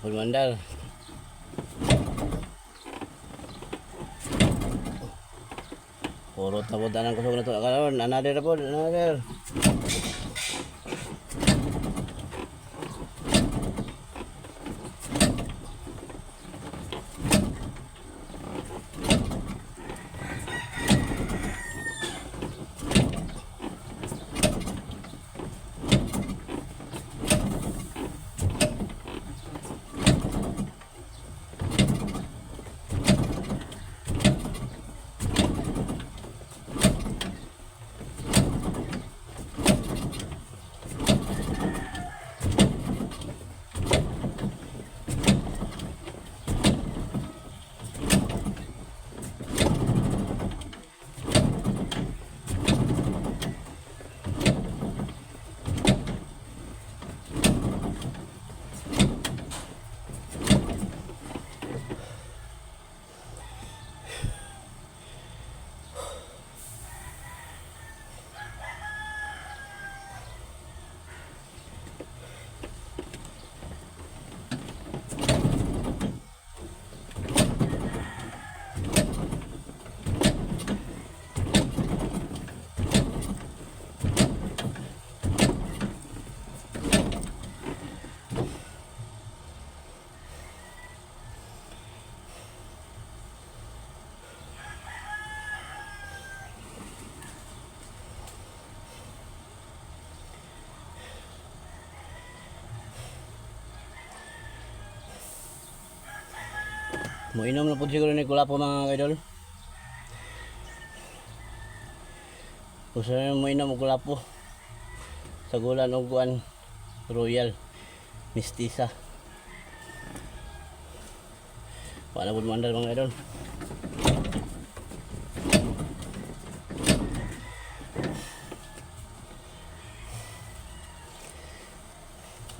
Na po mandar. Purot na po tanang kusog na to. Karon, another na po, another. Moinom na po siguro ni Kulapo, mga idol. Gusto na moinom og Kulapo. Sagulan og kuan, Royal Mistisa. Wala po mandar, mga idol.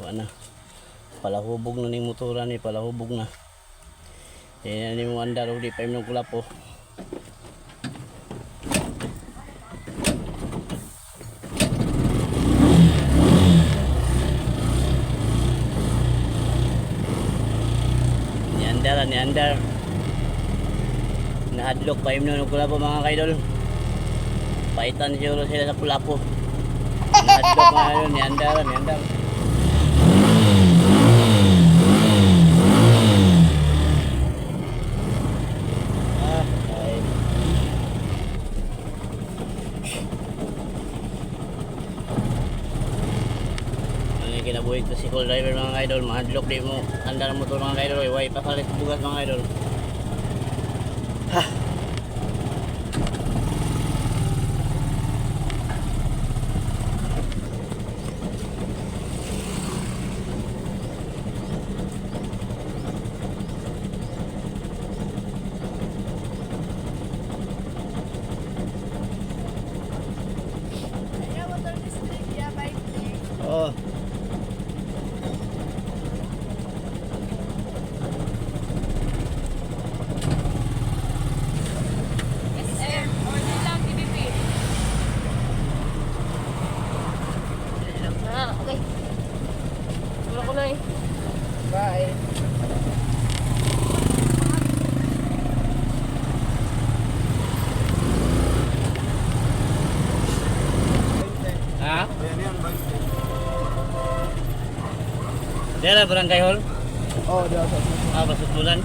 Wala na. Palahubog na ning motora ni, palahubog na. Yan ni mo andar og di pa imong kulapo. Ni andar, ni andar. Nahadlok pa imong og kulapo, mga kaidol. Paitan siguro sila sa kulapo. Nahadlok, mga idol, ni andar, ni andar. Ah, ay. Ang yung kinabuhi ko si call driver, mga idol, mahadlok di mo andar ang motor, mga idol, way pasalit bugas, mga idol. Ha. Yeah, Motor District, yeah, bye. Oo. SM, order lang, TBP. Ah, okay. Wala ko na eh. Bye. Ha? Dera barangay hall? Oh, di ako. Ah, basutulan.